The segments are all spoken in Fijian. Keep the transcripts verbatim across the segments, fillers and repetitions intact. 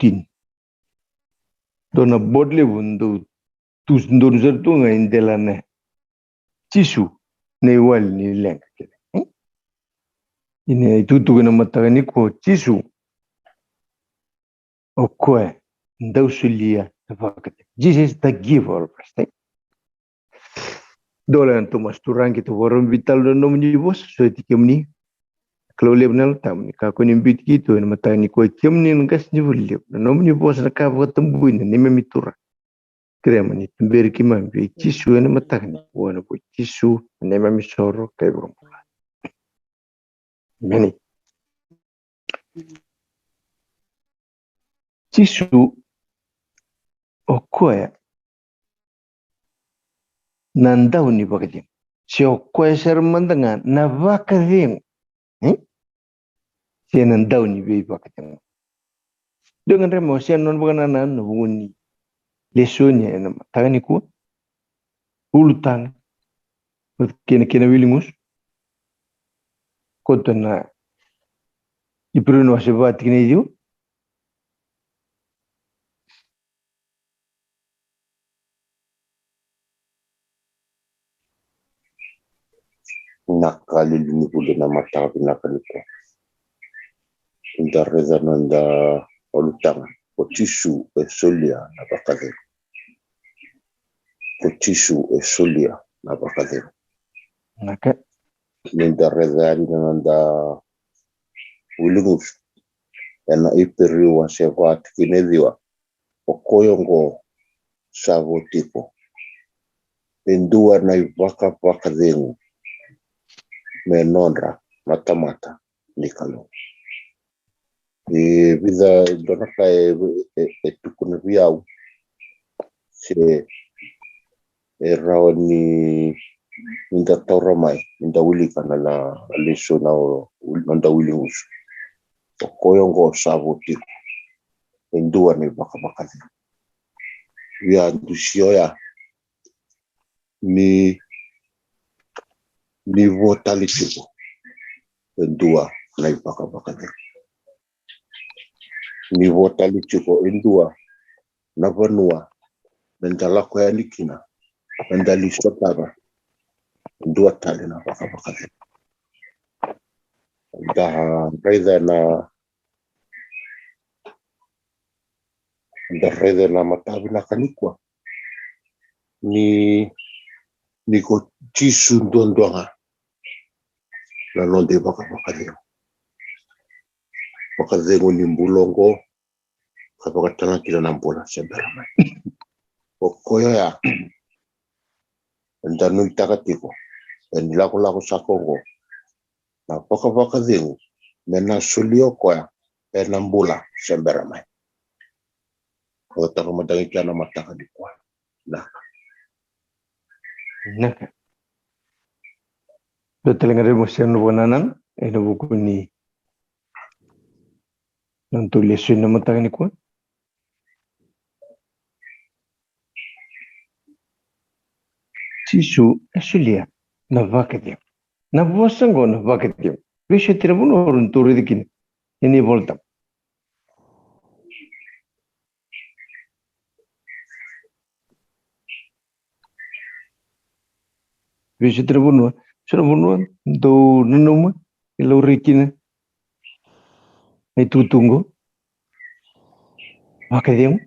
fourteen. Dua na board levu dau tu, donu sara tu ga e dela na Jisu na iwali ni leqa kece. Ena itukutuku ena mataka nikua, Jisu o koya dau solia na vakacegu. Jesus the giver of rest. Dou lai na Tomasi Turangi, keitou vakarau biuta tale na nomuni vosa, soti kemuni. Kalou levu na Yalo Tabu ni kakua ni biuti keitou ena mataka nikua, kemuni na qasenivuli levu, na nomuni vosa na ka vakatabuya na neimami Turaga. Kerea mo ni tuberi keimami vei Jisu ena mataka nikua, ena vuku i Jisu na neimami isoro ka iVakabula. Emeni. Jisu o koya na dau ni vakacegu. Se o koya sara mada ga na vakacegu. E? Se na dau ni veivakacegu. Dua ga drema o se nona vakanananu na vuku ni lesoni ena mataka nikua. Ulutaga. Kena, kena wili gusu. Koto na Iperiu na wase va tikina e ciwa. Na ka lili ni vuli na mataka vinaka nikua. Da raica na noda ulutaga. Ko Jisu e solia na vakacegu. Ko Jisu e solia na vakacegu. Okay. Ni da raica yani na noda wili gusu ena Iperiu wase va tikina e ciwa. O koya oqo sa vo tiko e dua na ivakavakacegu me nodra na tamata ni Kalou. E vica e dua na ka e, e, e tukuna vei au se e rawa ni, ni da taura mai, ni da wilika na, na lesoni na noda wili gusu. O koya oqo sa vo tiko e dua na ivakavakacegu. Ia dusia oya ni, ni vo tale tiko e dua na ivakavakacegu. Ni vo tale tiko e dua na vanua me da lako yani kina, me da lai sotava e dua tale na vakavakacegu. Da raica na, da raica na mataka vinaka nikua ni, ni ko Jisu duadua ga na noda ivakavakacegu. Vakacegu ni bula oqo, ka vakataga kina na bula se bera mai. O koya oya eda nuitaka tiko ena ilakolako saka oqo, na vakavakacegu me na solia o koya ena bula se bera mai. Vakataka mada ga kina na mataka nikua. Naka. Naka. Dua tale ga drema o se nona vakanananu ena vuku ni nodatou lesoni na mataka nikua. Jisu e solia na vakacegu. Na vosa oqo na vakacegu. Veisau tale na vanua o ratou raica kina ena iVolatabu. Veisau tale na vanua, so na vanua dou nanuma e laurai kina na itukutuku oqo. Vakacegu.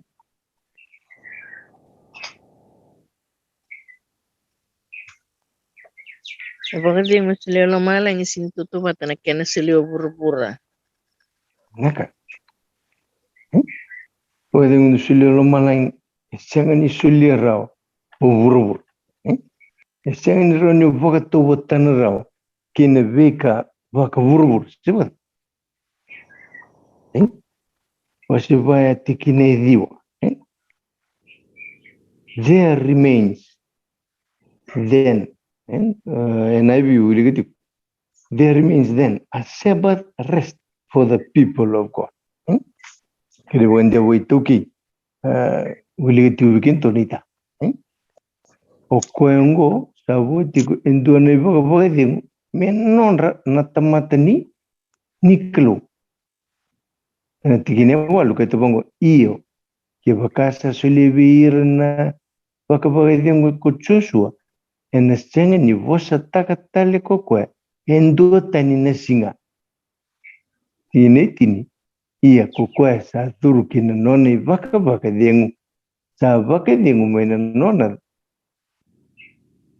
E vakacegu e solia e lomalagi, sega ni tautauvata na kena solia o vuravura. Naka. Hmm? Vakacegu ni solia e lomalagi, e sega ni solia rawa o vuravura. Hmm? E sega ni rawa ni vakatauvatana rawa kei na veika vakavuravura. Se vaka? E? Wase va ya tikina e ciwa. E? There remains then. E? Uh, N I V wilika tiko. There remains then a Sabbath rest for the people of God. E? Kere vakadewa iTaukei. Uh, wilika tiko vei keitou na ita. E? O koya oqo sa vo tiko e dua na ivakavakacegu me nodra na tamata ni, ni Kalou. Ena tikina e walu, kaya tu vaqo: Io, kevaka sa solia vei ira na vakavakacegu ko Josua, ena sega ni vosataka tale ko koya e dua tani na siga. Tikina e tini: Ia ko koya sa curu ki na nona ivakavakacegu, sa vakacegu mai na nona,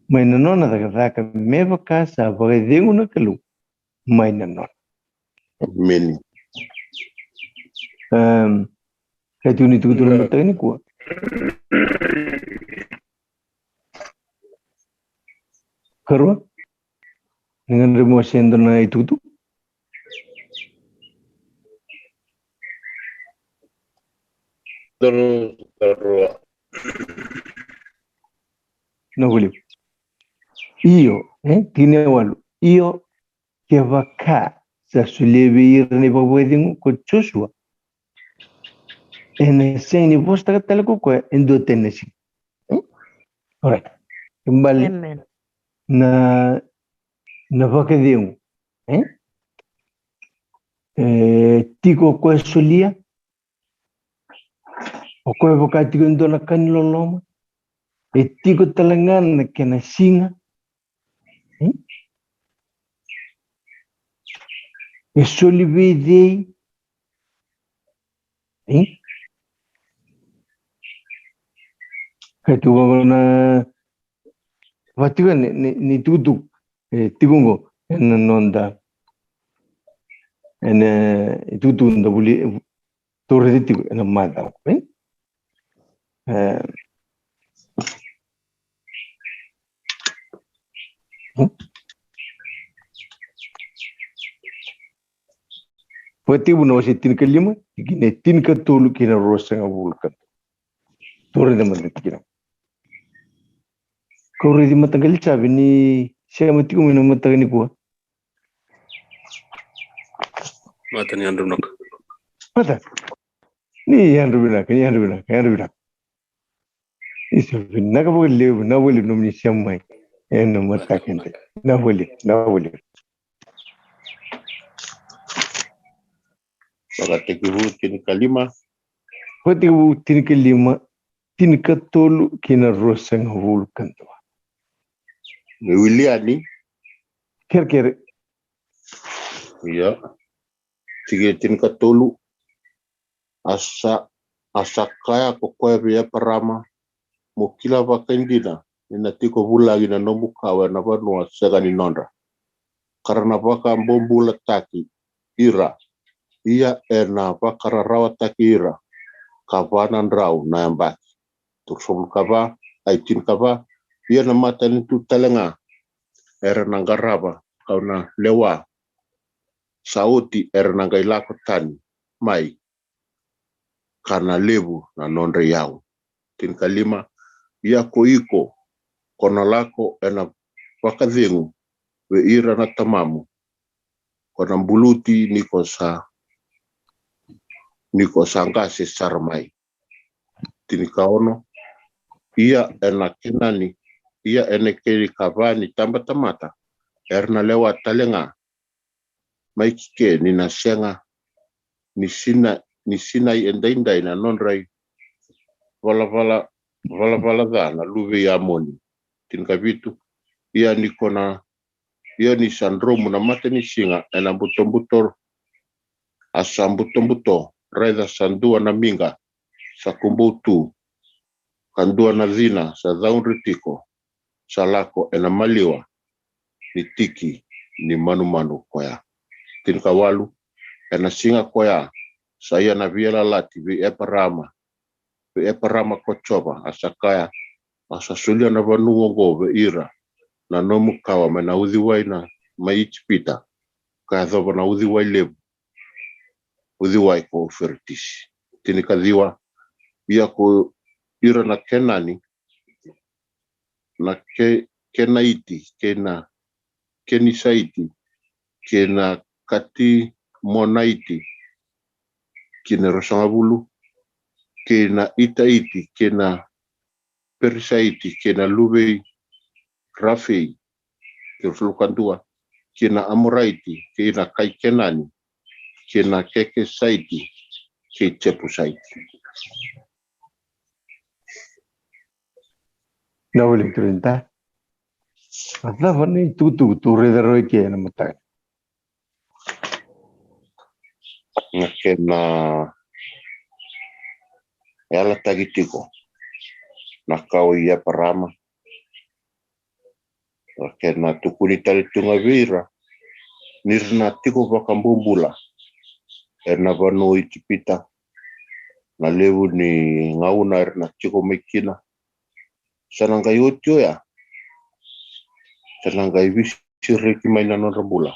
mai na nona cakacaka, me vaka sa vakacegu na Kalou mai na nona. Emeni. Um, ka tiko ni tukutuku na mataka nikua. Karua. Ni gadre mo se dua na itukutuku. Donu karua. Na vuli. Io, e, tikina e walu. Io, kevaka sa solia vei ira na ivakavakacegu ko Josua, ena sega ni vosataka tale ko koya e dua tani na siga. E? Alright. Kena ibalebale, amen, na, na vakacegu. E? E tiko o koya solia, o koya vaka tiko e dua na ka ni loloma. E tiko tale ga na kena siga. E? E soli vei cei? E? Ka tiko vaqo na, va tiko ni, ni, ni tukutuku. E tiko qo ena noda, ena itukutuku da vuli, toreti tiko ena macawa, e? E, Vakatekivu na wase tinikalima, tikina e tinikatolu kei na ruasagavulu ka dua. Toreti mada tikina. Kau raici mataqali Javi ni sema tiko mai na mataka nikua. Mata ni yadra vinaka. Mata. Ni yadra vinaka, ni yadra vinaka, yadra vinaka. Isa, vinaka vakalevu, vinaka vakalevu nomuni sema mai ena mataka edai. Vinaka vakalevu, vinaka vakalevu. Vakatekivu tinikalima. Vakatekivu tinikalima, tinikatolu kei na ruasagavulu ka dua. Me wili yani. Kerekere. Ia. Tikina tinikatolu. A sa, a sa kaya ko koya vei Eparama, mo kila vakaidina ni na tiko vulagi na nomu kawa ena vanua sega ni nodra, ka ra na vakabobulataki ira. Ia ena vakararawataki ira ka va na drau na yabaki. Tolusagavulu ka va, ai tinikava. Ia na matanitu tale ga era na qarava kau na lewa sa oti era na qai lako tani mai, ka na levu na nodra iyau. Tinikalima. Ia ko iko, ko na lako ena vakacegu vei ira na tamamu, ko na buluti ni ko sa, ni ko sa qase sara mai. Tinikaono. Ia ena kena ni, ia ena kena ikava ni tabatamata era na lewa tale ga mai ki ke, ni na sega ni sina, ni sinai edaidai na nodra ivalavala, valavala ca na luve i Amoni. Tinikavitu. Ia ni ko na, ia ni sa dromu na matanisiga ena butobuto, a sa butobuto, raica sa dua na miqa sa kubou tu, ka dua na cina sa caudre tiko, sa lako ena maliwa ni tiki ni manumanu koya. Tinikawalu. Ena siga koya sa ia na veiyalayalati vei Eparama, vei Eparama ko Jiova, a sa kaya, a sa solia na vanua oqo vei ira na nomu kawa mai na uciwai na, mai Ijipita, ka yacova na uciwai levu, uciwai ko Uferetisi. Tinikaciwa. Ia ko ira na Kenani, na Ke-, Kenaiti, kei na Kenisaiti, kei na Katimonaiti, kei na ruasagavulu, kei na Itaiti, kei na Perisaiti, kei na luve i Rafei, kei na ruasagavulu ka dua, kei na Amoraiti, kei na kai Kenani, kei na Kekesaiti, kei Jepusaiti. Na wili turinta. A cava na itukutuku tu raica rau eke ena mataka? Na kena yalataki tiko na kawa i Eparama. Na kena tukuni tale tu ga vei ira ni ra na tiko vakabobula ena vanua o Ijipita. Na levu ni gauna era na tiko mai kina, sa na qai oti oya. Sa na qai veisereki mai na nodra bula.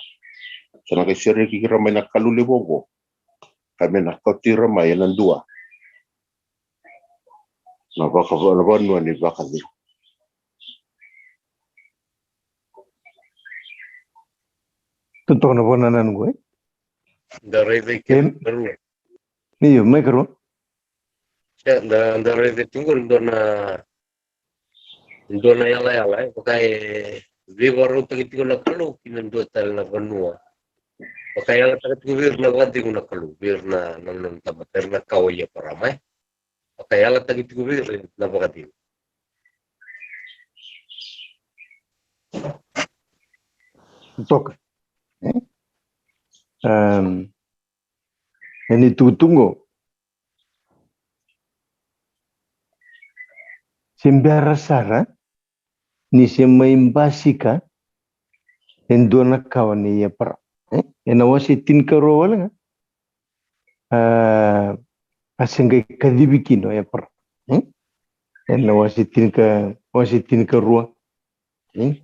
Sa na qai sereki ira mai na kalou levu oqo, ka me na kauti ira mai ena dua na vaka, na vanua ni vakacegu. Totoka na vakanananu qo, e? Da raica i ke. Em. Karua. Io, mai karua. Ia, da, da raica tiko qori dua na, dua na yalayala, e vaka e veivakarautaki tiko na Kalou ki na dua tale na vanua. Vaka e yalataka tiko vei ira na vakacegu na Kalou, vei ira na, na, na tamata, ira na kawa i Eparama, e. Vaka e yalataki tiko vei ira na vakacegu. Toka. E? Em, ena itukutuku qo, se bera sara ni se mai basika e dua na kawa nei Eparama, e? Ena wase tinikarua wale ga. A, a se qai kacivi kina o Eparama, e? Ena wase tinika, wase tinikarua, e?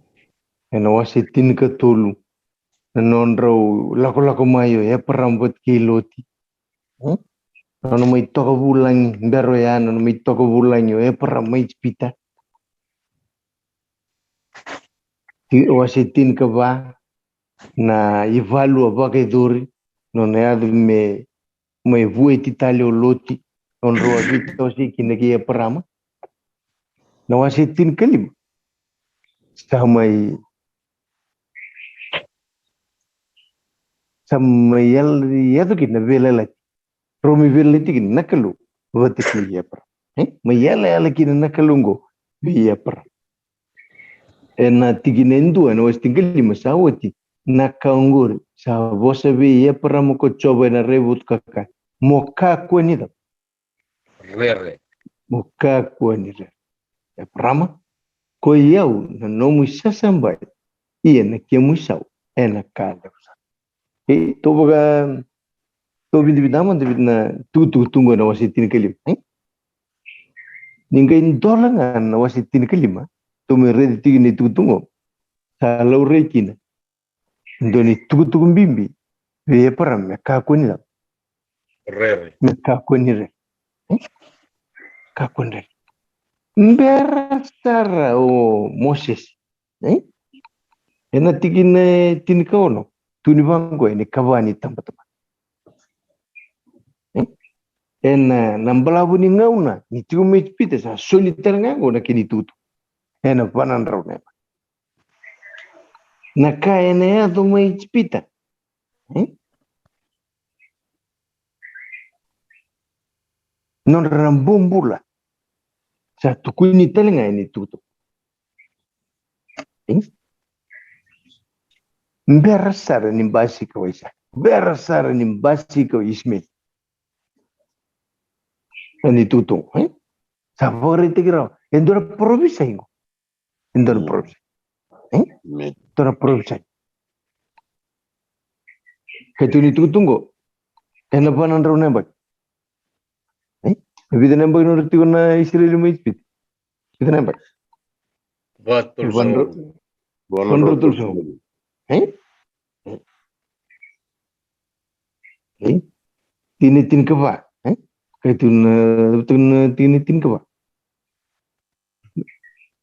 Ena wase tinikatolu, na nodrau lakolako mai o Eparama vata kei Loti, e? Nona mai toka vulagi, bera oya, nona mai toka vulagi o Eparama mai Ijipita. Ti-, wase tinikava, na ivalu a vakayacori, nona yaco me mai vueti tale o Loti, nodrau a veitawasei kina kei Eparama. Na wase tinikalima, sa mai, sa mai yal-, yaco kina na veiyalayalati. Rau mai veiyalayalati kina na Kalou vata kei Eparama, e? Mai yalayala kina na Kalou qo vei Eparama. Ena tikina e dua, ena wase tinikalima, sa oti na ka oqori, sa vosa vei Eparama ko Jiova ena raivotu ka kaya, mo kakua ni cava? Rere. Mo kakua ni rere, Eparama, koi au na nomu isasabai, ia na kemu isau ena ka levu sara. E, tou vaka, tou vidavida mada vei na tukutuku tu qo ena wase tinikalima, e? Ni qai dola ga na wase tinikalima, tou mai raica tiko na itukutuku qo. Sa laurai kina e dua na itukutuku bibi vei Eparama, me kakua ni cava? Rere. Me kakua ni rere. E? Kakua ni rere. Bera sara o Mosese, e? Ena tikina e tinikaono, tukuni vaqo, ena ikava ni tabana. E? Ena, na balavu ni gauna ni tiko mai Ijipita, sa soli tale ga qo na kena itukutuku. Ena vanadrau na yabaki. Na ka ena yaco mai Ijipita, e? Nodra na bobula. Sa tukuni tale ga ena itukutuku. E? Bera sara ni basika o Aisake. Bera sara ni basika o Isimeli. Ena itukutuku, e? Sa vakaraitaki rawa. E dua na parofisai qo. E dua na parofisai. E? Amen. Dua na parofisai. Ka tukuni itukutuku qo, ena vanadrau na yabaki. E? E vica na yabaki nodra tiko na Isireli mai Ijipita? Vica na yabaki? Vanadrau. Vanadrau. Vanadrau tolusagavulu. E? E? Tikina tinikava, e? Ka tukuna, tukuna tikina tinikava.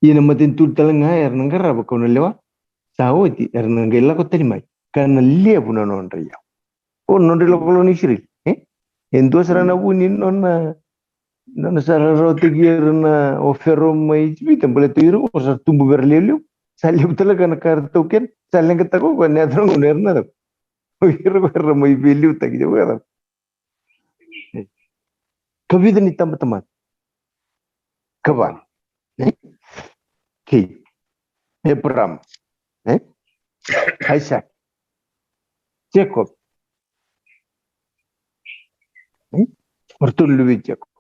Ia na matanitu tale ga era na qarava kau na lewa, sa oti era na qai lako tani mai, ka na levu na nodra iyau. O nodra ilakolako na Isireli, e? E dua sara na vu ni nona, nona sa rarawataki ira na o Fero mai Ijipita, baleta o ira qo sa tubu vei ira levulevu, sa levu tale ga na ka era taukena, sa leqataka o koya na yacana qo na era na cava? O ira qo era mai veiliutaki, cava? Sa vica ni tabatamata? Kava, e? Kei Eparama, e? Aisake, Jekope, e? O ratou na luve i Jekope.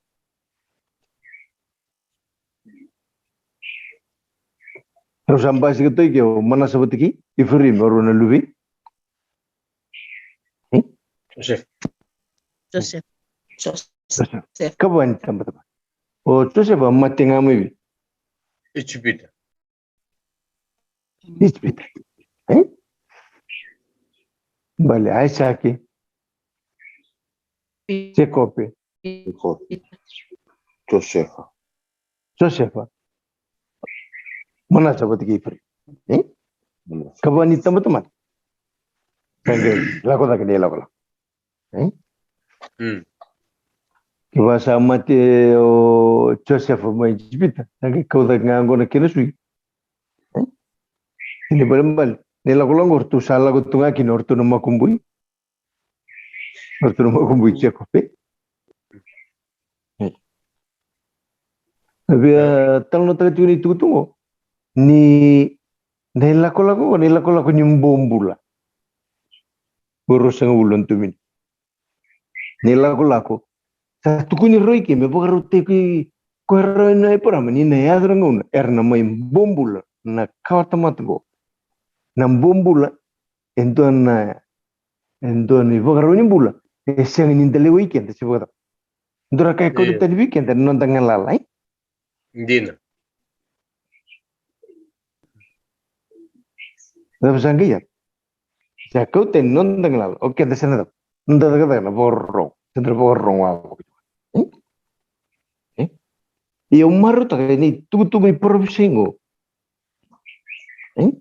Rau sa basika tu i ke o Manasa vata kei Ifarimi, o rau na luve i, e? Josefa. Josefa. Josefa. Kava ni tabatamata. O Josefa a mate ga mai vei? Ijipita. Ijipita, e? Bale Aisake, Jekope, Josefa. Josefa, Manasa vata kei Ifarimi, e? Kava ni tabatamata. Sa qai lako cake na ilakolako, e? Kevaka sa mate o Josefa mai Ijipita, sa qai kau cake ga oqo na kena sui, e? Kena ibalebale, na ilakolako o ratou sa lako tu ga kina o ratou na makubui. O ratou na makubui Jekope. Na via talanoataka tiko na itukutuku ni na ilakolako, na ilakolako ni bobula. Vo ruasagavulu na domini. Na ilakolako sa tukuni rau i ke me vakarautaki koya rau na Eparama ni na yaco na gauna era na mai bobula na kawatamata qo. Na bobula e dua na, e dua na ivakarau ni bula e sega ni da lewai keda se vakacava. Dua na ka e kauta tani vei keda na noda galala, e? Dina. Cava sa qai yaco? Sa kauta tani na noda galala o keda, sa na cava? Noda cakacaka na vakarorogo, sa da vakarorogo wavoki. E? E? Ia au marautaka na itukutuku ni parofisai qo, e?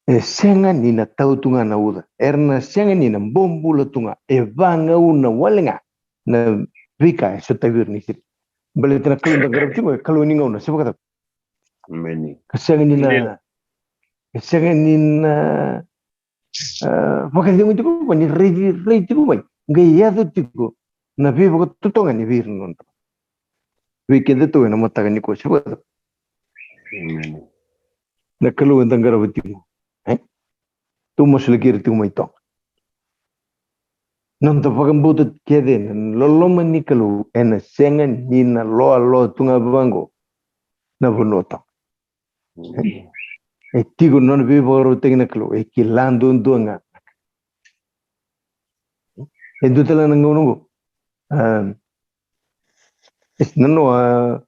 E sega ni na tau tu ga na uca, era na sega ni na bobula tu ga, e vagauna wale ga na veika e sotavi ira na Isireli. Baleta na Kalou da qarava tiko e Kalou ni gauna se vakacava? Ka sega ni na, ka sega ni na, a, vakacegu tiko mai, ni raici, raici tiko mai, qai yaco tiko na veivakatotogani vei ira na nona tamata. Vei kedatou ena mataka nikua se vakacava? Na Kalou eda qarava tiko, e? Tou masulaki ira tiko mai Toga. Noda vakabauta kece na loloma ni Kalou ena sega ni na loaloa tu ga vaqo na vanua o Toga. E tiko na nona veivakarautaki na Kalou, e kila duadua ga. E dua tale na gauna oqo, a, e, nanoa, a,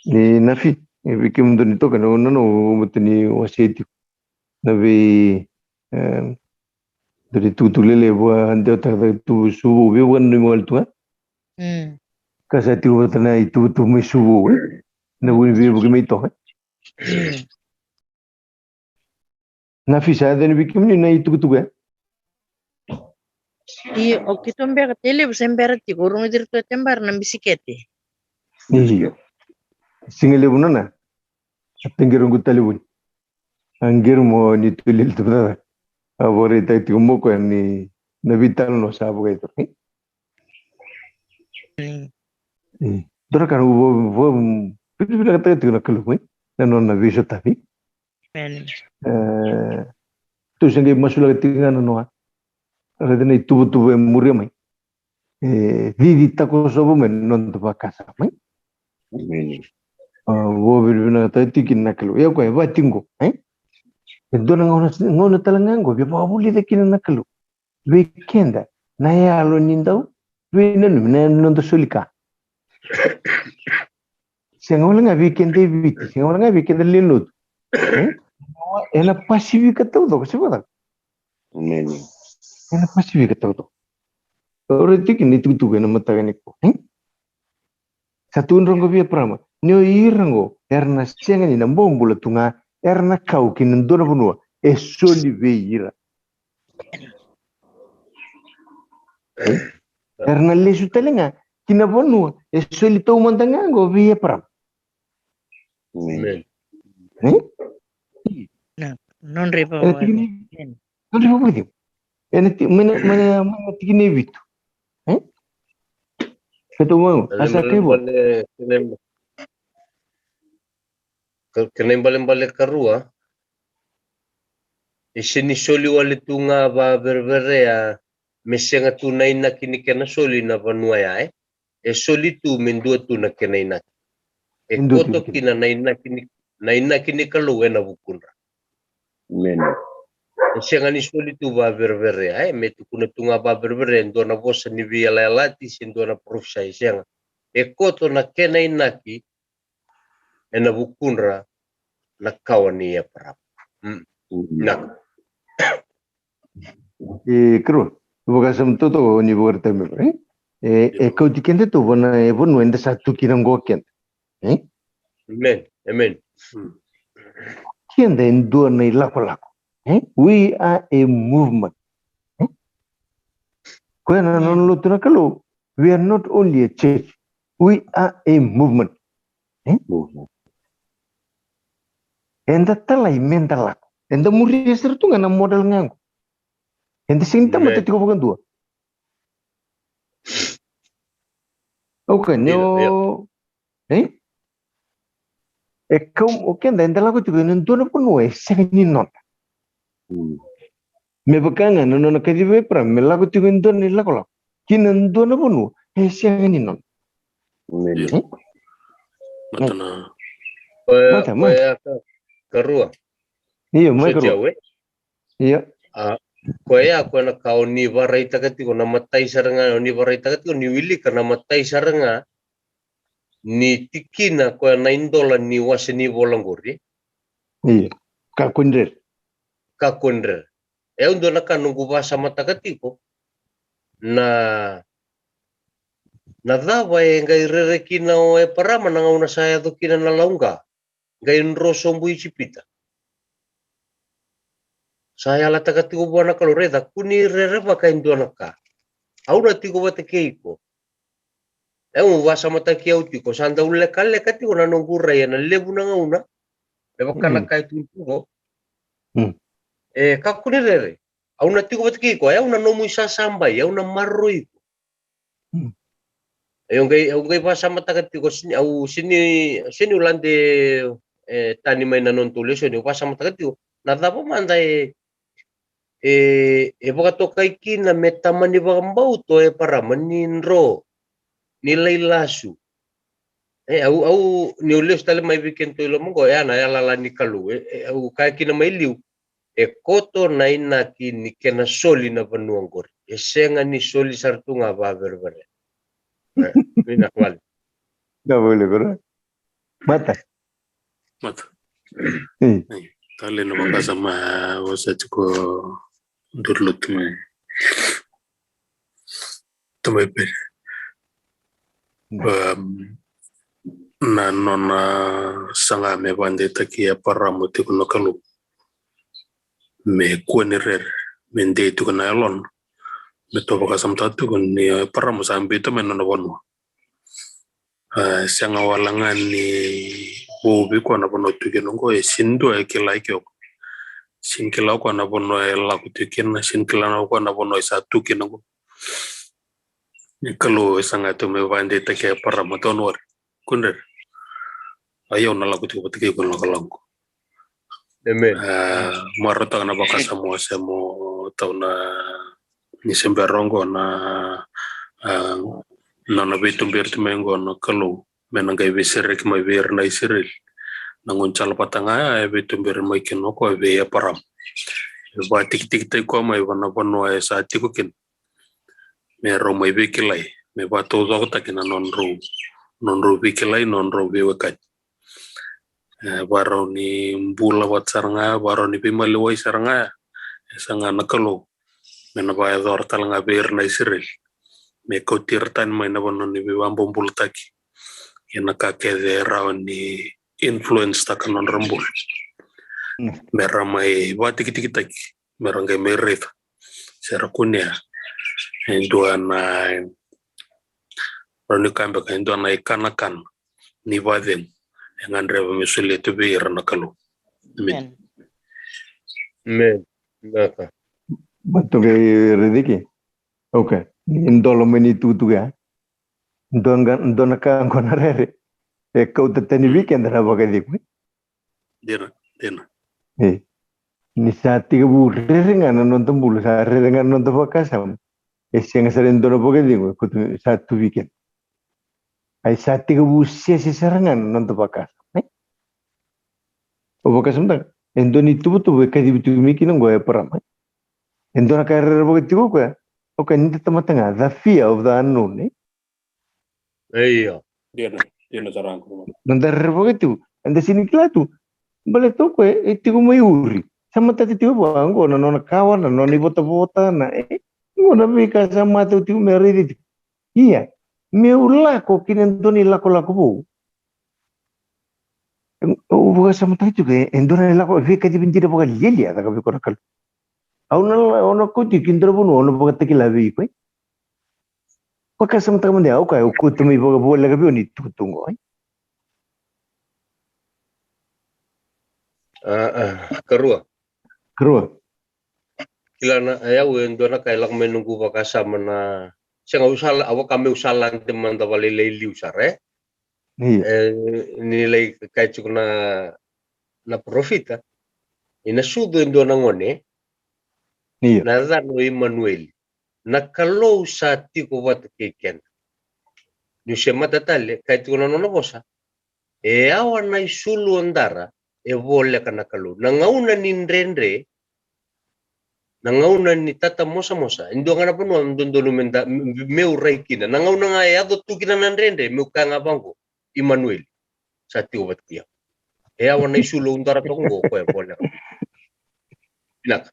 ni Nafi, e vei kemudou ni toka, nanoa, nanoa, au mata ni wasea tiko na vei, e, dua na itukutuku lelevu a dewataka tu Suvou, veivakananumi wale tu ga. Ka sa tiko vata na ituvatuva mai Suvou, e? Na vu ni veivuke mai Toga, e? Nafi, sa yaco yani vei kemuni na itukutuku, e? Io, o keitou beka, Tailevu se bera tiko, au rogoci iratou e tebara na bisikete. Io. Siga levu nona. A taqiri qu Talevoni. A qiri mo ni tu lili tu vata. A vakaraitaka tiko mo koya ni na veitalanoa sa vakaitavi. Dua na ka na vakavinakataka tiko na Kalou, e? Na nona veisotavi. Tou se qai masulaka tiko ga na noa. Raica na ituvatuva e muria mai. E cici takosova mai na noda vakasama, e? Vakavinavinakataka tiko kina na Kalou. Ia o koya e vaka tiko qo, e? E dua na gauna, gauna tale ga qo, via vakavulica kina na Kalou vei keda na yalo ni dau veinanumi, na noda soli ka. Sega wale ga vei keda e Viti, sega wale ga vei keda lewe ni lotu. E? Ena Pasifika taucoko, se vakacava? Ena Pasifika taucoko. Au raica tiko na itukutuku ena mataka nikua, e? Sa tukuni rau qo vei Eparama ni o ira qo era na sega ni na bobula tu ga, era na kau ki na dua na vanua e soli vei ira. Era na lesu tale ga ki na vanua e soli taumada ga qo vei Eparama. Nodra ivakavakacegu. Nodra ivakavakacegu. Ena ti-, mai na, mai na, mai na tikina e vitu. E? Keitou mau, a sa kai vua. Kena ibalebale karua, e sega ni soli wale tu ga vavereverea, me sega tu na inaki ni kena soli na vanua ya, e. E soli tu me dua tu na kena inaki. E koto kina na inaki ni, na inaki ni Kalou ena vukudra. E sega ni soli tu vavereverea, e, me tukuna tu ga vavereverea e dua na vosa ni veiyalayalati se dua na parofisai, e sega. E koto na kena inaki ena vukudra na kawa ni Eparama. Naka. E karua, vakasama totoka ni vakaraitaka me, e, e kauti keda tu vana e vanua eda sa tu kina qo keda. E? Amen. Amen. Keda e dua na ilakolako. E? We are a movement. E? Koya na nona lotu na Kalou. We are not only a church. We are a movement. E? Eda talai meda lako. Eda muria sara tu ga na model ga qo. Eda sega ni tamata tiko vakadua. Okay, ni o, e? E kau, o keda eda lako tiko ena dua na vanua e sega ni noda. Me vaka ga na nona kacivi Eparama me lako tiko e dua na ilakolako ki na dua na vanua e sega ni nona. Mata na. Mata, mata. Karua. Io, mai karua. Io. A, koya, koya na ka o ni vakaraitaka tiko na matai sara ga, o ni vakaraitaka tiko ni wilika na matai sara ga ni tikina koya na idola ni wase ni vola qori. Io. Kakua ni rere. Kakua ni rere. E au dua na ka noqu vasamataka tiko na, na cava e qai rere kina o Eparama na gauna sa yaco kina na lauqa. Qai dro sobu i Ijipita. Sa yalataka tiko vua na Kalou, raica, kua ni rerevaka e dua na ka. Au na tiko vata kei iko. E au vasamataki au tiko, sa dau lekaleka tiko na noqu rai ena levu na gauna. Me vaka na ka e tukuni tiko. E kakua ni rere. Au na tiko vata kei iko, e au na nomu isasabai, au na maroroi iko. E au qai, au qai vasamataka tiko, sini, au sini, sini u lade, e, tani mai na nodatou lesoni, au vasamataka tiko. Na cava mada e, e, e vakatokai kina me tamani vakabauta o Eparama ni dro, ni lai lasu. E, au, au, niu lesu tale mai vei kedatou i loma qo, e a na yalayala ni Kalou, e, e, au kaya kina mai liu. E koto na inaki ni kena soli na vanua qori. E sega ni soli sara tu ga vavereverea. E, vinaka vale. Na vale, vale. Mata. Mata. Tale na vakasama, vosa tiko duru lotu mai. Tamai Pere. Na nona saga me vakadeitaki Eparama tiko na Kalou me kua ni rere, me dei tiko na yalona. Me tou vakasamataka tiko ni Eparama sa biuta mai na nona vanua. A, sega wale ga ni vou vei koya na vanua tu kina oqo, e sini dua e kila e ke o koya. Sini kila o koya na vanua e lako tu kina, sini kila o koya na vanua e sa tu kina oqo. Ni Kalou e saga tu me vakadeitaki Eparama, don't worry. Kua ni rere. A, au na lako tiko vata kei iko na lakolako. Amen. A, marautaka na vakasama se mo tau na ni se bera oqo na, a, nona veituberi tu mai oqo na Kalou me na qai veisereki mai vei ira na Isireli. Na gaunisala vata ga ya e veituberi mai kina o koya vei Eparama. E vakatikitikitaki koya mai vana vanua e sa tiko kina. Me rau mai veikilai, me vakataucokotaki na nodrau, nodrau veikilai, nodrau veiwekani. E, varau ni bula vata sara ga, varau ni veimaliwai sara ga, e saga na Kalou me na vakayacora tale ga vei ira na Isireli. Me kauti ira tani mai na vanua ni veivakabobulataki. Ia na ka kece e rawa ni influence taka na nodra bula. Me ra mai vakatikitikitaki, me ra qai mai raica se ra kunea e dua na, rawa ni kaya beka e dua na ikanakana ni vakacegu e gadreva me solia tu vei ira na Kalou. Amen. Amen. Vinaka. Vatu qai raici ke. Okay. Ni dola mai ni tukutuku ya. Dua ga, dua na ka qo na rere e kauta tani vei keda na vakacegu. Dina, dina. E, ni sa tekivu rere ga na noda bula, sa rere ga na noda vakasama, e sega sara e dua na vakacegu e kauta, sa tu vei keda. Ai sa tekivu sese sara ga na noda vakasama, e? O vakasamataka, e dua ni tuvatuva e kacivi tu mai kina qo o Eparama, e? E dua na ka e rerevaka tiko o koya, o koya ni da tamata ga, the fear of the unknown, e? Io. Dina, dina sara ga. Noda rerevaka tiko, eda sega ni kila tu. Baleta o koya e tiko mai Uri. Sa matata tiko vua qo na nona kawa, na nona ivotavota, na, e, qo na veika sa matau tiko me raica tiko. Ia, meu lako ki na dua na ilakolako vou. Au vakasamataka tiko, e, e dua na ilako, veikacivi dina vakalialia caka vei iko na Kalou. Au na la, au na kauti iko ki dua na vanua au na vakatakila vei iko, e. Vakasamataka mada ya, o koya au kauta mai vakavoleka vei au na itukutuku qo, e. A, a, karua. Karua. Kila na, e, au e dua na ka e lako mai noqu vakasama na, sega, au sa la, au vaka meu sa lade mada vakalailai liu sara, e? Io. E, ni lai kaya tiko na, na parofita, ni na sucu e dua na gone, io, na yacana o Imanueli. Na Kalou sa tiko vata kei keda. Niu se mata tale, kaya tiko na nona vosa, e yawa na isulu o dara, e voleka na Kalou. Na gauna ni dredre, na gauna ni tatamosamosa, e dua ga na vanua dodonu me da, me, meu rai kina. Na gauna ga e yaco tu kina na dredre, meu kaya ga vaqo, Imanueli sa tiko vata kei au. E yawa na isulu au dara toka qo, o koya e voleka. Vinaka.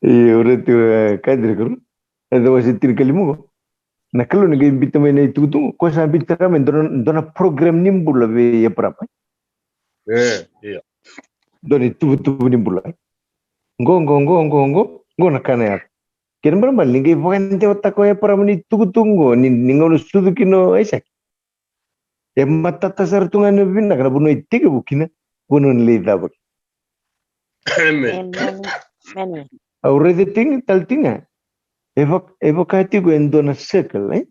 Io, ura tu, e, kadri kuru. E da wase tinikalima qo. Na Kalou ni qai biuta mai na itukutuku, koya sa biuta mai dua na, dua na program ni bula vei Eparama. E, io. Dua na ituvatuva ni bula. Qo, qo, qo, qo, qo, qo na ka na yaco. Kena ibalebale ni qai vakadewataka o Eparama na itukutuku qo, ni, ni gauna sucu kina o Aisake. E matata sara tu ga na vinaka na vanua e tekivu kina, vanua ni lai cava kina. Amen. Amen. Amen. Au raica tiko ga, tale tiko ga. E vak-, e vaka tiko e dua na circle, e?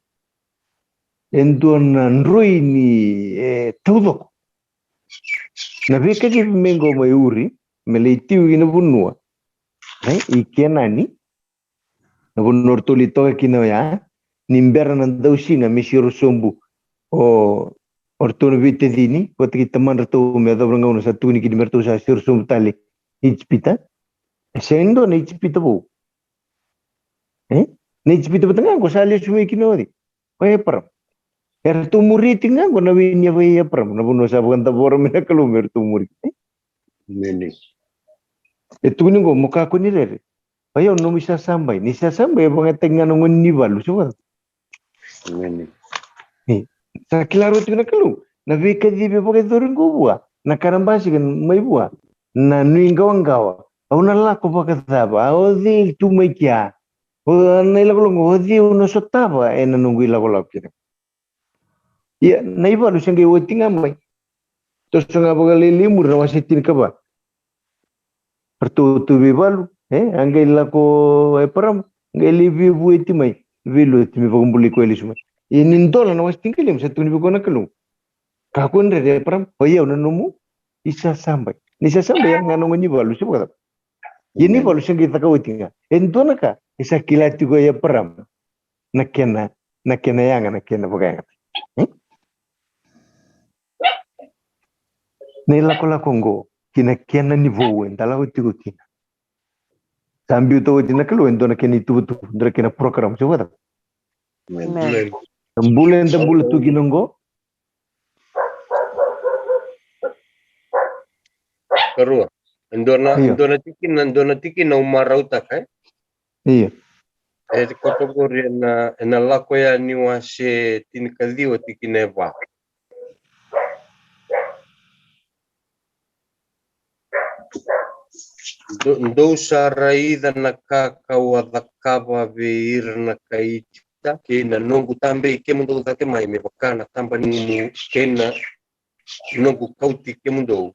E dua na droi ni, e, taucoko. Na veikacivi mai qo mai Uri, me lai tiko kina vanua, e, i Kenani. Na vanua o ratou lai toka kina oya, ni bera na dausiga me siro sobu o, o ratou na veitacini vata kei tamadratou, me yacova na gauna sa tukuni kina me ratou sa siro sobu tale i Ijipita. E sega ni dua na Ijipita vou. E? Na Ijipita vata ga qo sa lesu mai kina o cei? O Eparama. E ratou muri tiko ga qo na wai ni yava i Eparama, na vanua sa vakadavora mai na Kalou me ratou muri. E? Emeni. E tukuni qo, mo kakua ni rere. O yau na nomu isasabai. Na isasabai e vakayagataki ga na gone ni valu, se vaka. Emeni. Ni sa kila rawa tiko na Kalou na veikacivi e vakayacori qo vua, na ka na basika mai vua, na nuiqawaqawa. Au na lako vakacava? O cei tu mai kea? O na ilakolako, o cei au na sotava ena noqu ilakolako kina? Ia, na ivalu se qai oti ga mai. Toso ga vakalailai muri na wase tinikava. Ratou tu veivalu, e, a qai lako o Eparama, qai lai veivueti mai, veiliutaki me vakabulai koya lesu mai. Ia ni dola na wase tinikalima, sa tukuni vei koya na Kalou. Kakua ni rere Eparama, o yau na nomu isasabai. Ni sasabai ya ga na gone ni valu, se vakacava? Ia ni valu se qai caka oti ga. E dua na ka e sa kila tiko o Eparama. Na kena, na kena yaga, na kena vakayaga. Hmm? Na ilakolako oqo ki na kena ni vou eda lako tiko kina. Sa biuta oti na Kalou e dua na kena ituvatuva, dua na kena program, se vakacava? Amen. Amen. Na bula eda bula tu kina oqo. Karua. E dua na, io, e dua na tikina, e dua na tikina au marautaka, e? Io. E koto qori ena, ena Lako Yani wase tinikaciwa tikina e va. Dou, dou sa raica na ka kau a cakava vei ira na kai Ijipita, kei na noqu tabei kemudou cake mai me vaka na taba ni gumu, kei na noqu kauti kemudou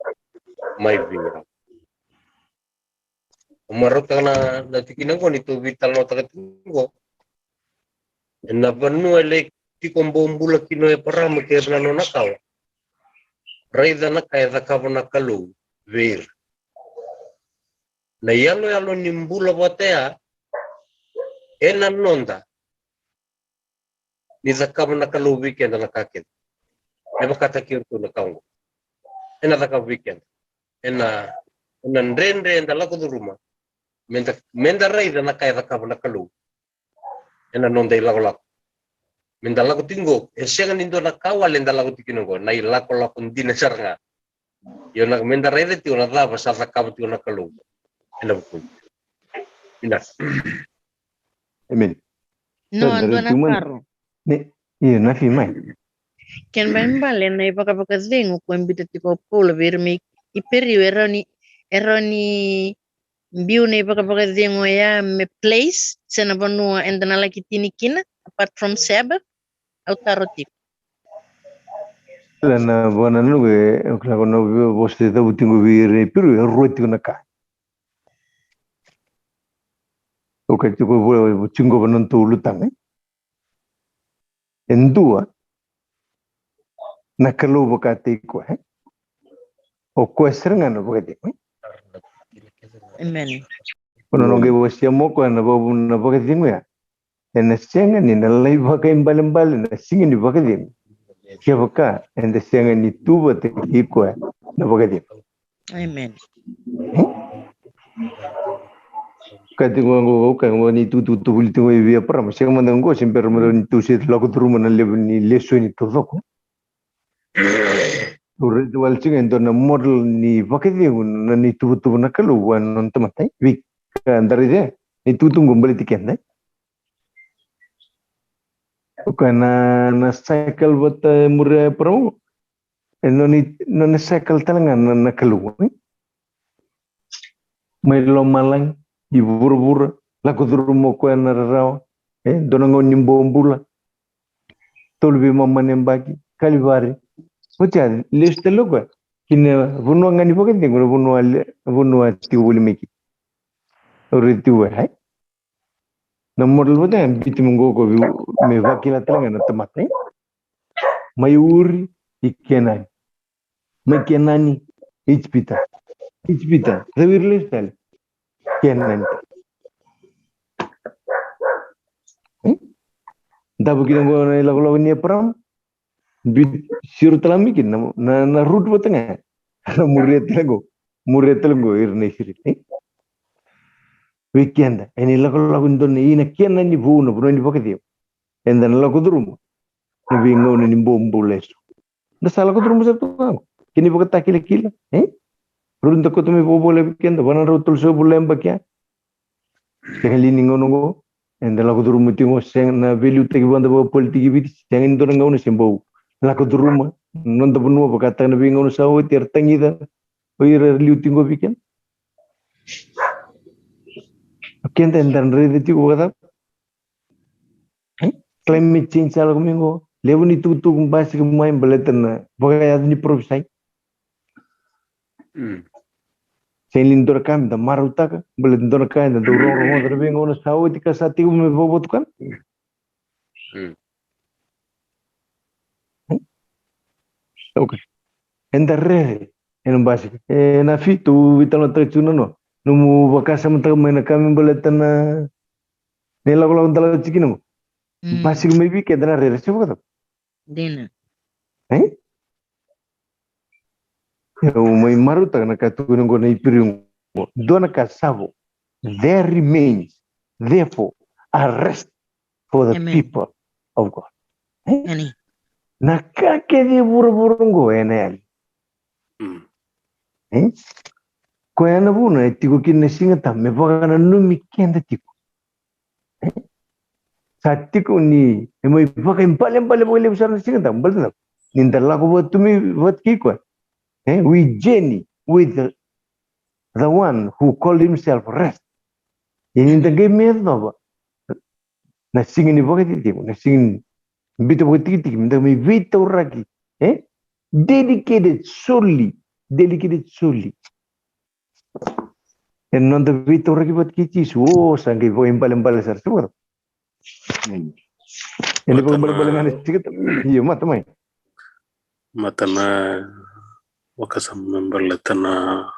mai vei au. Au marautaka na, na tikina oqo ni tou veitalanoataka tiko oqo. Ena vanua e lai tiko bobula kina o Eparama kei ira na nona kawa, raica na ka e cakava na Kalou vei ira. Na iyaloyalo ni bula vata ya ena noda, ni cakava na Kalou vei keda na ka kece. E vakataki iratou na ka oqo. Ena cakava vei keda. Ena, ena dredre eda lako curuma, meda, meda raica na ka e cakava na Kalou ena noda ilakolako. Meda lako tiko qo, e sega ni dua na ka wale eda lako tiko kina qo, na ilakolako dina sara ga. Io, na meda raica tiko na cava sa cakava tiko na Kalou ena vukuda. Vinaka. Amen. No, dua na taro. Io, na fi mai. Kena ibalebale na ivakavakacegu ko e biuta tiko o Paula vei ira mai Iperiu, e rawa ni, e rawa ni biu na ivakavakacegu oya me place se na vanua eda na laki tini kina, apart from Sabbath. Au taro tiko. Kila na vanua qo, e, o kila ko na vosa e cavuti qo vei ira na Iperiu, e rua tiko na ka. O ka tiko vo, vo, tiko vo na nodatou ulutaga, e? E dua, na Kalou vakataki koya, e? O koya sara ga na vakacegu, e? Amen. O na noqu qai wasea mo koya na vakavu na vakacegu ya. Ena sega ni na lai vakaibalebale na siga ni vakacegu kevaka eda sega ni tu vata kei koya na vakacegu. Amen. Ka tiko qo, ka qo ni tukutuku vuli tiko i vei Eparama, sega mada qo se bera mada ni tou se lako curuma na levu ni lesoni taucoko. Tou raica wale tiko e dua na model ni vakacegu na, na ituvatuva na Kalou vua na nona tamata, e? Vei ka da raica, ni tukutuku qo baleti keda, e? O koya na, na cycle vata e muria Eparama. E nona, nona cycle tale ga na, na Kalou, e? Mai lomalagi, i vuravura, lako curuma o koya na rarawa, e, dua na gauna ni bobula, tolu veimama na yabaki, Kalivari. Oti ya, lesu tale o koya ki na vanua ga ni vakacegu, na vanua le, vanua tiko voli mai kina. Au raica tiko, e? Na model vata ya, biuti mai qo ko vei, me vakila tale ga na tamata, e? Mai Uri i Kenani. Mai Kenani, Ijipita. Ijipita, cau ira lesu tale. Kenani. E? Davo kina qo na ilakolako ni Eparama. Biu, siro tale mai kina na, na, na root vata ga. Na muria tale qo. Muria tale qo ira na Isireli, e? Vei keda, ena ilakolako ni dua na ina Kenani vou na vanua ni vakacegu. Eda na lako curuma na veigauna ni bobula eso. Da sa lako curuma sara tu ga qo. Kena ivakatakilakila, e? Rau da kauta mai vakavola vei keda, va na drau tolusagavulu na yabaki ya. Sega li ni gauna qo eda lako curuma tiko qo, sega na veiliutaki vada vakapolitiki Viti, sega ni dua na gauna se bau lako curuma na noda vanua, vakataka na veigauna sa oti era tagica o ira era liu tiko qo vei keda. O keda eda raica tiko vakacava? E? Climate change sa lako mai qo. Levu ni tukutuku basika mai baleta na vakayaco ni parofisai. Mm. Sega li ni dua na ka meda marautaka, baleta dua na ka eda dau rogorogoca na veigauna sa oti ka sa tiko me vakavotukana. Mm. Okay. Eda rere ena basika. E, na Fi, tou veitalanoataka tiko na noa. Nomu vakasamataka mai na ka me baleta na, na ilakolako da lako tiko kina qo. Mm. Basika mai vei keda na rere se vakacava? Dina. E? Au mai marautaka na ka tukuni qo na Iperiu qo. Dua na ka sa vo. There remains, therefore, a rest for the, amen, people of God. E? Amen. Na ka kece e vuravura qo ena yali. Mm. E? Koya na vuna e tiko kina na Siga Tabu me vakananumi keda tiko. E? Sa tiko ni e mai vakaibalebale vakalevu sara na Siga Tabu, baleta ni da lako vata tu mai vata kei koya. E? We journey with the, the one who called himself rest. Ia ni da qai mai yacova na siga ni vakacecegu, na siga ni biuta vakatikitiki, me da mai veitauraki, e? Dedicated solely, dedicated solely. E noda veitauraki vata kei Jisu, o, sa qai vakaibalebale sara, se vakacava? Mm. Ena vakabalebale ga na tikita. Io, mata mai. Mata na vakasama me baleta na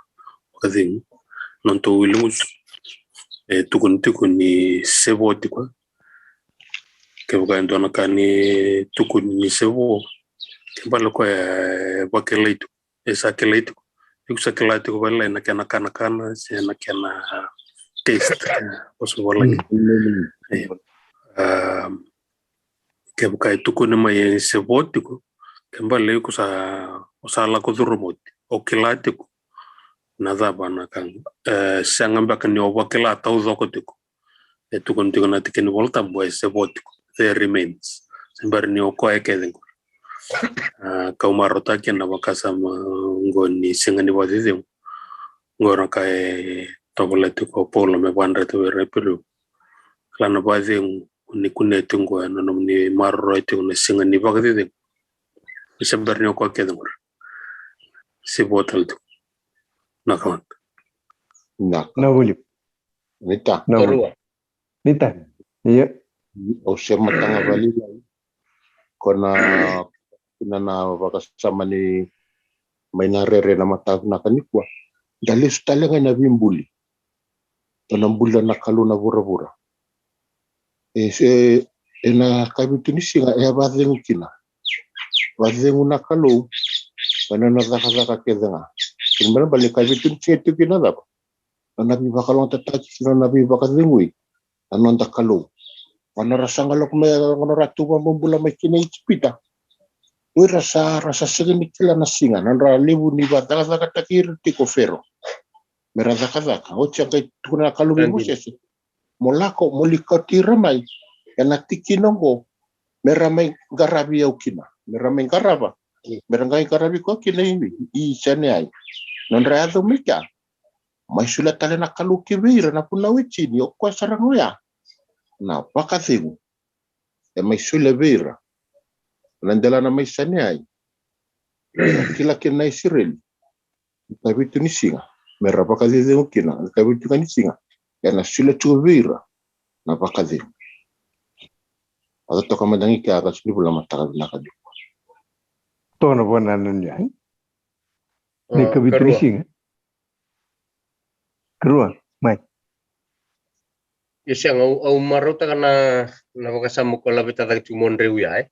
vakacegu. Nodatou wili gusu e tukuni tiko ni sevo tiko. Kevaka e dua na ka ni tukuni ni sevo, ke bale koya e vakilai tiko, e sa kilai tiko. Iko sa kila tiko vakilai na kena kanakana se na kena taste, vosa volagi. Kevaka e tukuni mai e sevo tiko, ke bale iko sa, o sa lako curuma oti, o kila tiko na cava na ka. E sega beka ni o vakila taucoko tiko. E tukuni tiko na tikina ni Vola Tabu e sevo tiko, there remains. Se bera ni o koya kece qori. Kau marautaka kina na vakasama qo ni siga ni vakacecegu. Qo na ka e tovolea tiko o Paula me vakadreta vei ira na Iperiu. Kila na vakacegu ni kunea tiko qo ena nomuni maroroya tiko na siga ni vakacecegu. Se bera ni o koya kece qori. Se vo tale tiko. Na ka. Na ka. Na vuli. Nita. Na vuli. Nita. Ia. Au se mataka vali. Ko na, na, na vakasama ni mai na rere na mataka vinaka nikua. Da lesu tale ga ina veibuli. Ena bula na Kalou na vuravura. E se, ena kavitu ni siga e a vakacegu kina. Vakacegu na Kalou. Ena nona cakacaka kece ga. Kena ibalebale kavitu ni siga e tiko kina cava? Nona veivakalougatataki, nona veivakacegui na noda Kalou. Vanua ra sa qai lako mai, vanua ra tu vakabobula mai kina Ijipita. O ira sa, ra sa sega ni kila na siga, nodra levu ni vakacakacakataki ira tiko o Fero. Me ra cakacaka, oti a qai tukuna na Kalou vei Mosese. Mo lako, mo lai kauti ira mai ena tikina oqo, me ra mai qaravi au kina, me ra mai qarava, me ra qai qaravi koya kina i, i Saineai. Nodra yaco mai kea, mai solia tale na Kalou ki vei ira na vunau e tini, o koya sara ga oya na vakacegu. E mai solia vei ira na delana mai Saineai. Kila kina na Isireli. Kavitu ni siga me ra vakacecegu kina, kavitu ga ni siga ena solia tiko vei ira na vakacegu. A totoka mada ga i kea, ka sini vula mataka vinaka tiko. Toka na vua na nanu ya. Ni kavitu ni siga. Karua, mai. Ia sega, au, au marautaka na, na vakasama ko laveta cake tiko mo dreu ya, e.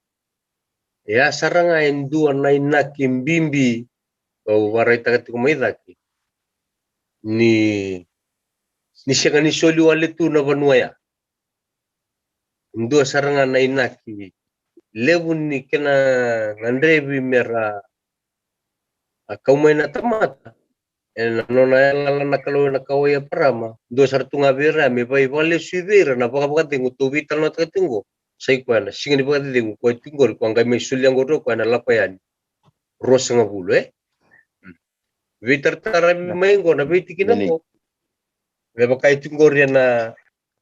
E a sara ga e dua na inaki bibi, au vakaraitaka tiko mai cake. Ni, ni sega ni soli wale tu na vanua ya. Dua sara ga na inaki levu ni kena gadrevi me ra a kau mai na tamata. Ena nona yalayala na Kalou ena kawa i Eparama, dua sara tu ga vei ira me vakaivakalesuya vei ira na vakavakacegu tou veitalanoataka tiko qo. Sa i koya na siga ni vakacecegu koya tiko qori, koya qai mai solia qori o koya na lako yani. Ruasagavulu, e? Veitarataravi mai qo na veitikina qo. Me vaka e tiko qori ena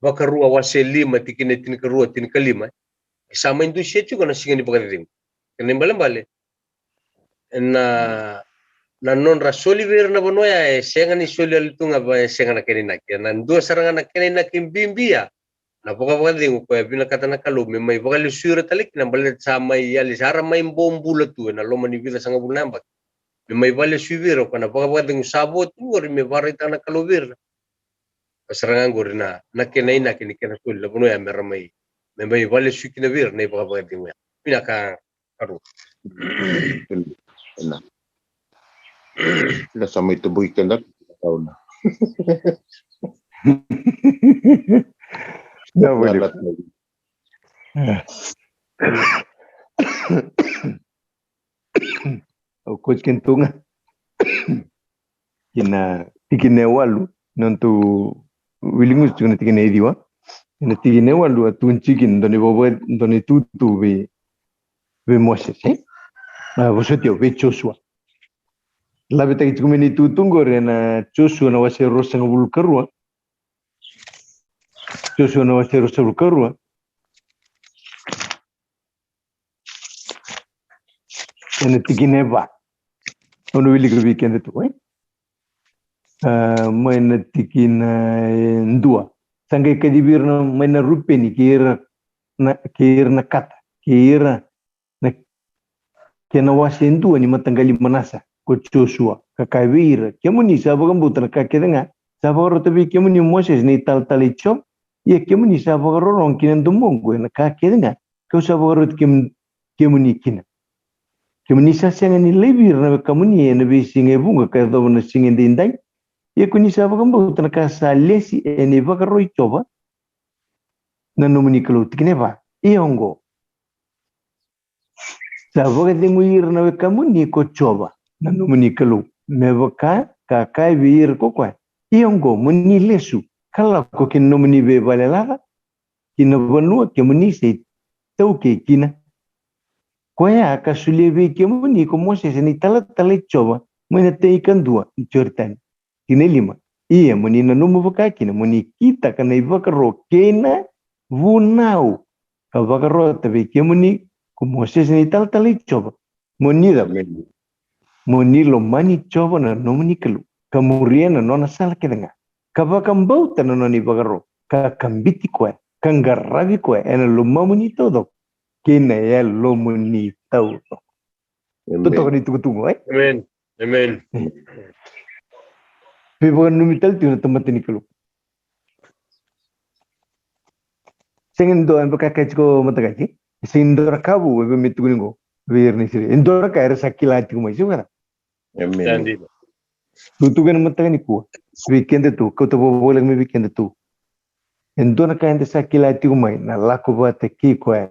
Vakarua wase lima, tikina e tinikarua, tinikalima. E sa mai dusia tiko na siga ni vakacecegu. Kena ibalebale, na, na nodra soli vei ira na vanua ya, e sega ni soli wale tu ga va, e sega na kena inaki. Ena dua sara ga na kena inaki bibi ya, na vakavakacegu koya vinakata na Kalou me mai vakalesuya ira tale kina, baleta sa mai yali, sa ra mai bobula tu ena loma ni vica sagavulu na yabaki. Me mai vakalesuya vei ira, koya na vakavakacegu sa vo tu qori me vakaraitaka na Kalou vei ira. Ka sara ga qori na, na kena inaki ni kena soli na vanua ya me ra mai, me mai vakalesuya kina vei ira na ivakavakacegu ya. Vinaka. Karua. Ena. Ena sa mai toboki keda, kauna. Na vale. Au koci kena tu ga. Kina tikina e walu, nodatou wiligusu tiko na tikina e ciwa. Ena tikina e walu a tukuni tiko kina dua na ivava, dua na itutu vei, vei Moses, e? A, vosoti au, vei Josua. Lavetaki tiko mai na itutu qori ena Josua na wase ruasagavulu karua. Josua na wase ruasagavulu karua. Ena tikina e va. Au na wilika vei keda tu, e? A, mai na tikina e dua. Sa qai kacivi ira na, mai na Rupeni kei ira na, kei ira na kata, kei ira na kena wase e dua ni mataqali manasa ko Josua, ka kaya vei ira, kemuni sa vakabauta na ka kece ga sa vakarota vei kemuni o Mosese na italatala i Jiova. Ia kemuni sa vakarorogo ki na domoqu ena ka kece ga kau sa vakaroti kemuni kina. Kemuni sa sega ni laivi ira na wekamuni ena veisiga e vuqa ka yacova na siga edaidai. Ia ko ni sa vakabauta na ka sa lesi ena ivakaro i Jiova na nomuni Kalou. Tikina e va. Ia oqo, sa vakacegui ira na wekamuni ko Jiova na nomuni Kalou, me vaka ka kaya vei ira ko koya. Ia oqo, mo ni lesu ka lako ki na nomuni veivale laca, ki na vanua kemuni sa itaukei kina. Koya ka solia vei kemuni ko Mosese na italatala i Jiova mai na tai kadua ni Joritani. Tikina e lima. Ia mo ni nanuma vakakina mo ni kitaka na ivakaro kei na vunau ka vakarota vei kemuni ko Mosese na italatala i Jiova, mo ni cava? Mo ni lomani Jiova na nomuni Kalou ka muria na nona sala kece ga, ka vakabauta na nona ivakaro, ka kabiti koya, ka qaravi koya ena lomamuni taucoko kei na yalomuni taucoko. Totoka ni tukutuku, e? Amen. Amen. Veivakananumi tale tiko na tamata ni Kalou. Sega ni dua, e vaka kaya tiko mataka, e sega ni dua na ka vou e vei me tukuni qo vei ira na Isireli. E dua na ka era sa kila tiko mai, se vaka? Amen. Tukutuku ena mataka nikua vei keda tu, kauta vakavoleka mai vei keda tu. E dua na ka eda sa kila tiko mai na lako vata kei koya.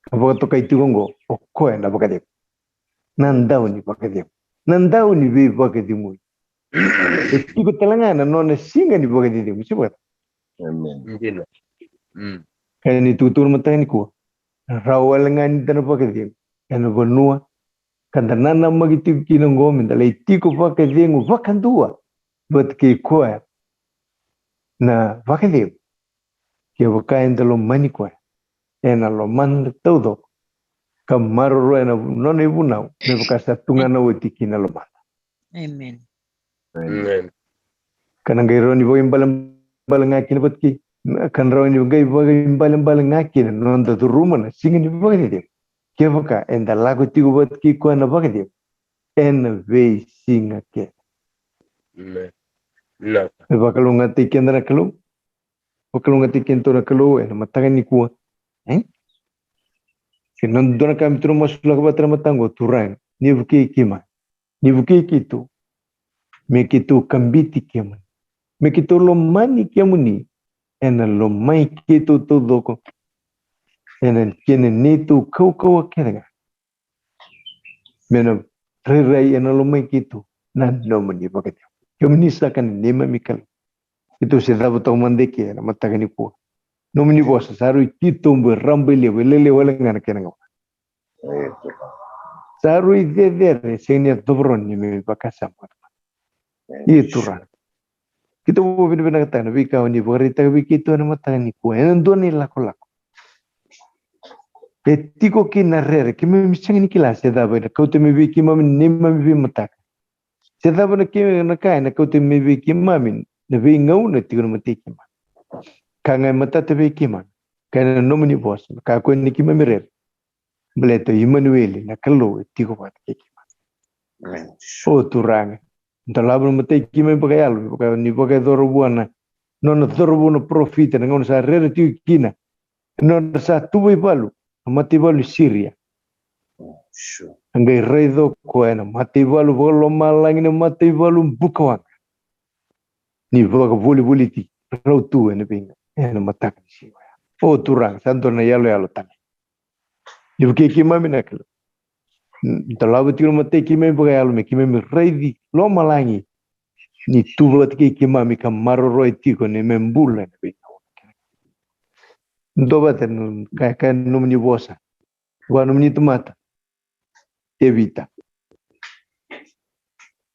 Ka vakatokai tiko oqo, o koya na vakacegu. Na dau ni vakacegu, na dau ni veivakacegui. E tiko tale ga na nona siga ni vakacecegu, se vaka? Amen. Dina. Mm. Kaya ni tukutuku na mataka nikua, na rawa wale ga ni da na vakacegu ena vanua ka da nanamaki tiko kina oqo, me da lai tiko vakacegu vakadua vata kei koya na vakacegu. Kevaka eda lomani koya ena lomada taucoko ka maroroya na nona ivunau, me vaka sa tu ga na oti ki na lomada. Amen. Amen. Ka na qai rawa ni vakaibalebale ga kina vata kei, ka na rawa ni qai vakaibalebale ga kina na noda curuma na siga ni vakacegu, kevaka eda lako tiko vata kei koya na vakacegu ena veisiga kece. Amen. E vakalougatataki keda na Kalou. Vakalougatataki kedatou na Kalou ena mataka nikua. E? Ke na dua na ka me tou na masulaka vata na mataka oqo, Turaga, ni vukei keimami, ni vukei keitou, me keitou kabiti kemuni, me keitou lomani kemuni ena lomai keitou taucoko, ena kena neitou kaukauwa kece ga, me na rairai ena lomai keitou na nomuni vakacegu. Kemuni saka na neimami Kalou. Keitou se cava toka mada eke ena mataka nikua. Nomuni vosa sa rui titobu, e raba, e levu, e lelewa wale ga na kena gauna. Sa rui cecere, sega ni yacova rawa ni me vakasama. Ia Turaga, keitou vakavinavinakataka na veika o ni vakaraitaka vei keitou ena mataka nikua ena dua na ilakolako. E tiko kina na rere, keimami sega ni kila se cava ena kauta mai vei keimami na neimami veimataka, se cava na kei na ka ena kauta mai vei keimami na veigauna tiko na matei keimami. Ka ga e matata vei keimami, ka ena nomuni vosa, ka koya ni keimami rere. Baleta o Imanueli, na Kalou e tiko vata kei keimami. Amen. O Turaga, dolava na matei keimami vakayalo, vaka ni vakayacora vua na nona cauravou na parofita ena gauna sa rere tiko kina, ena nona sa tuva ivalu na mataivalu ni Siria. A qai raica o koya na mataivalu vakalomalagi, na mataivalu bukawaqa, ni vakavolivoliti rau tu ena veiga ena mataka ni siga oya. O Turaga, sa dua na yaloyalo tale. Ni vukei keimami na Kalou. Dolava tiko na matei keimami vakayalo me keimami raici lomalagi ni tu vata kei keimami ka maroroya tiko na neimami bula ena veigauna. Dua vata na ka, ka nomuni vosa vua nomuni tamata Tevita.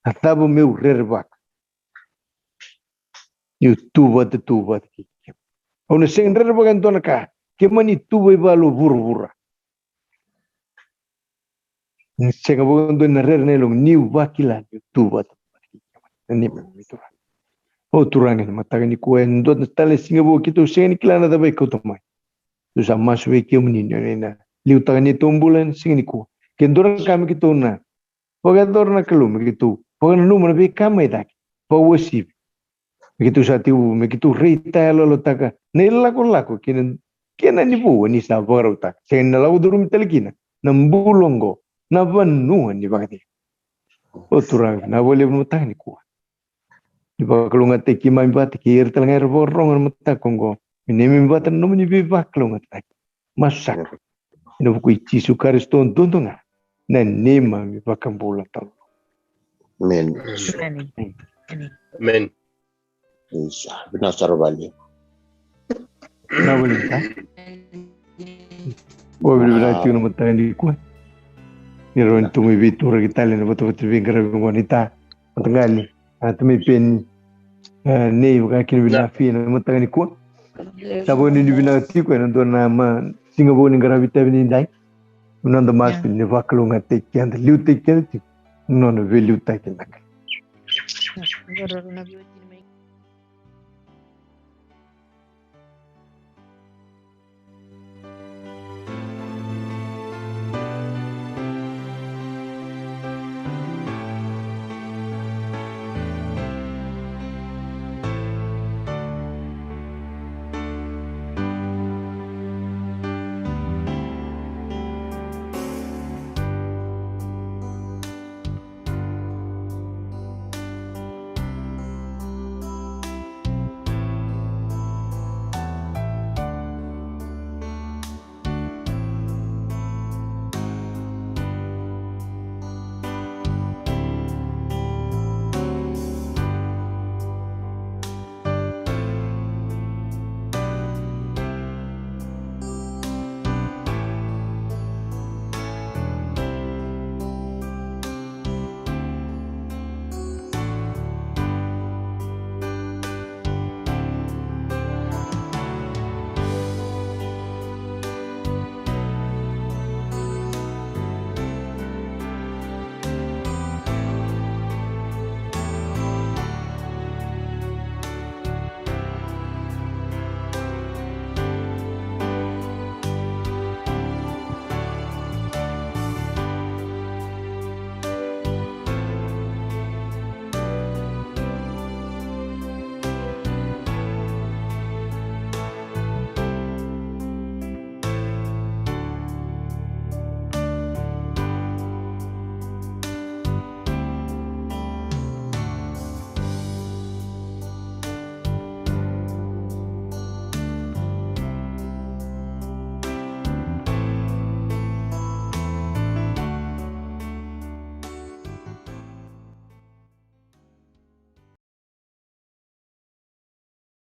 A cava meu rerevaka niu tu vata, tu vata kei kemuni? Au na sega ni rerevaka e dua na ka, keimami tuva ivalu vuravura. Ni sega vakadua ni na rere na yaloqu niu vakila niu tu vata, vata kei kemuni. Na neimami Turaga. O Turaga, ena mataka nikua e dua tale na siga vou keitou sega ni kila na cava e kauta mai. Keitou sa masu vei kemuni ni o ni na liutaka na neitou bula ena siga nikua. Ke dua na ka me keitou na vakayacora na Kalou, me keitou vakananuma na veika mai cake, vakauasivi. Me keitou sa tiko, me keitou raitayaloyalotaka na ilakolako kei na kena ni vou ni sa vakarautaka. Sega ni na lako curumi tale kina na bula oqo, na vanua ni vakacegu. O Turaga, na vakalevu na mataka nikua. Ni vakalougatataki keimami vata kei ira tale ga era vakarorogo na mataka oqo. Me neimami vata na nomuni veivakalougatataki. Masu saka. Ena vuku i Jisu Karisito duadua ga na neimami vakabula tau. Amen. Amen. Isa, vinaka sara vakalevu. Na vale ta. Ua vinavinaka tiko na mataka nikua. Ni rawa ni tou mai veituraki tale na vatavata ni veiqaravi oqo ni ta. Mataqali, a tamai Peni, a nei vaka kina vinaka fia na mataka nikua. Sa vaka ni vinaka tiko ena dua na ma siga vou ni qaravi tavi ni dai. Noda masu ni vakalougatataki keda, liutaki keda tiko. Nona veiliutaki na Kalou.